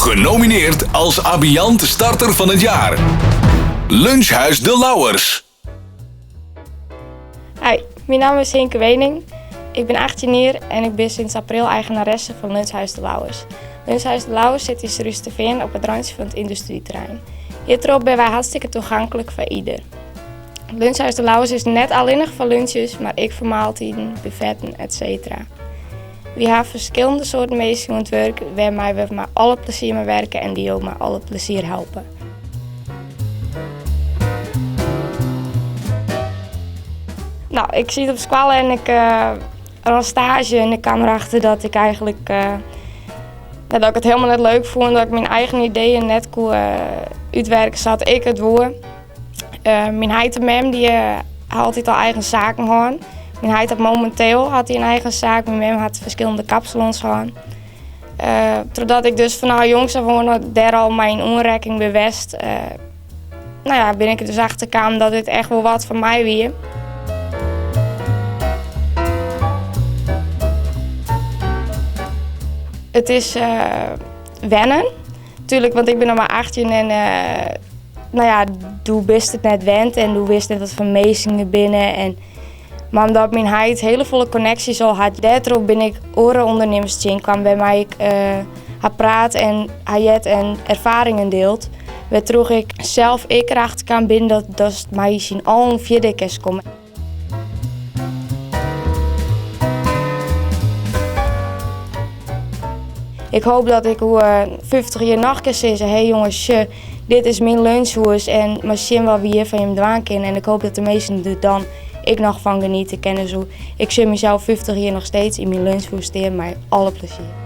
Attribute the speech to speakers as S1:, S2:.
S1: Genomineerd als Abiant Starter van het Jaar. Lunchhuis De Lauwers.
S2: Hi, myn namme is Hinke Wening. Ik bin 18 jier en ik bin sinds april eigenaresse fan Lunchhuis De Lauwers. Lunchhuis De Lauwers sit yn Surhústerfean op it rantsje fan it yndustryterrein. Hjirtroch binne wy hartstikke toeganklik foar ieder. Lunchhuis De Lauwers is net allinnich foar lunches, mar ek foar maaltiden, buffetten, etc. Wy ha ferskillende soarten minsken oan it wurk wêrmei we mei alle plezier mei werke en dy jo mei alle plezier helpe. No, ik siet op skoalle en ik rûn staazje en ik kaam derachter dat ik eigentlik dat ik it hielendal net leuk fûn, dat ik myn eigen ideeën net koe útwerke sa't ik it woe. Myn heit en mem dy ha altyd al eigen saken hân. Myn heit hat mominteel hat hy in eigen saak, myn mem hat ferskillende kapsalons hân. Trochdat ik dus fanôf jongs af oan dêr al mei yn oanrekking bin west, no ja, bin ik der dus achter kaam dat dit echt wol wat foar my wie. It is wennen, tuerlik, want ik bin noch mar 18 en no ja, do bist it net wend en do witst net wat foar minsken der binne. En, mar omdat myn heit hiele folle konneksjes al hat, dêrtroch bin ik oare ûndernimmers tsjinkaam wêrmei ik ha praat en ha heard en erfaringen dield. Wêrtroch ik sels ek derachter kaam bin dat datst mei syn allen fierder kinst komme. Ik hoop dat ik oer 50 jier noch kin sizze, hey jonges, sjoch, dit is myn lunchhûs en mar sjen wat wy hjir foar jim dwaan kinne. En ik hoop dat de minsken der dan ek noch fan geniete kinne. So, ik sjoch mysels 50 jier noch steeds yn myn lunchhûs stean mei alle plezier.